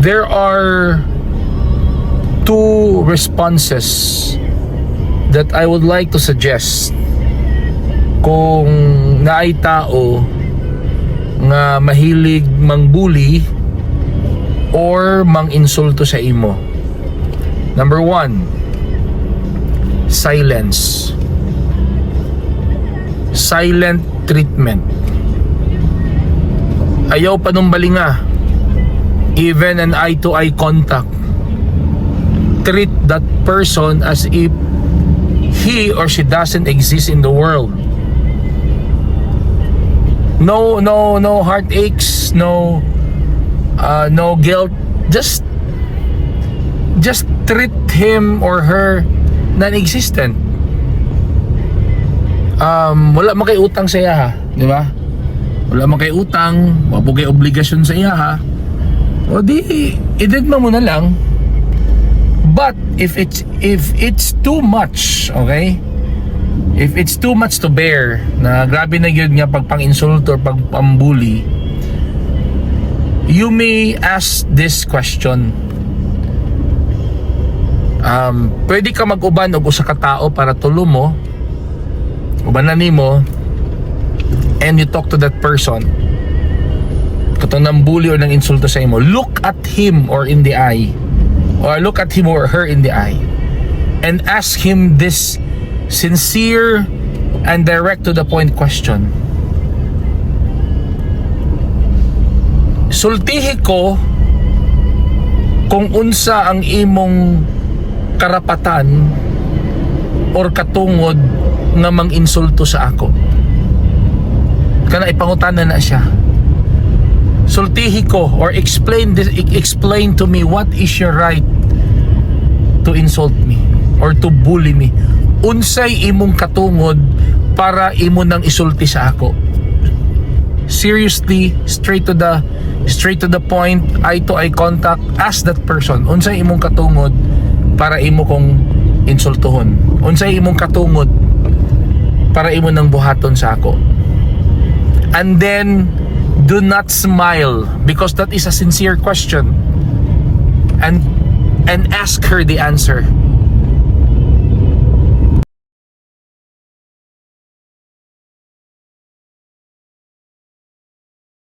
There are two responses that I would like to suggest kung naay tao nga mahilig mangbully or mang-insulto sa imo. Number one, silence. Silent treatment. Ayaw panumbalinga. Even an eye-to-eye contact. Treat that person as if he or she doesn't exist in the world. No, no, no heartaches, no guilt. Just treat him or her non-existent. Wala man kay utang sa iya ha, di ba? Wala man kay utang, wa po kay obligasyon sa iya ha. O di, i-deadma mo na lang. But if it's too much, okay? If it's too much to bear, na grabe na gyud nga pagpang-insulto or pagpambully, you may ask this question. Pwede ka mag-uban og usa ka tao para tulo mo, ubanan nimo, and you talk to that person. Katong nang-bully or nang insulto sa imo, look at him or in the eye, or look at him or her in the eye, and ask him this sincere and direct to the point question. Sultihi ko kung unsa ang imong karapatan or katungod nga mang-insulto sa ako. Kana ipangutana na siya. Sultihi ko or explain this, explain to me what is your right to insult me or to bully me. Unsay imong katungod para imo nang isulti sa ako? Seriously, straight to the point, eye to eye contact, ask that person, unsay imong katungod para imo kong insultuhon? Unsay imong katungod para imo nang buhaton sa ako? And then do not smile because that is a sincere question. And ask her the answer.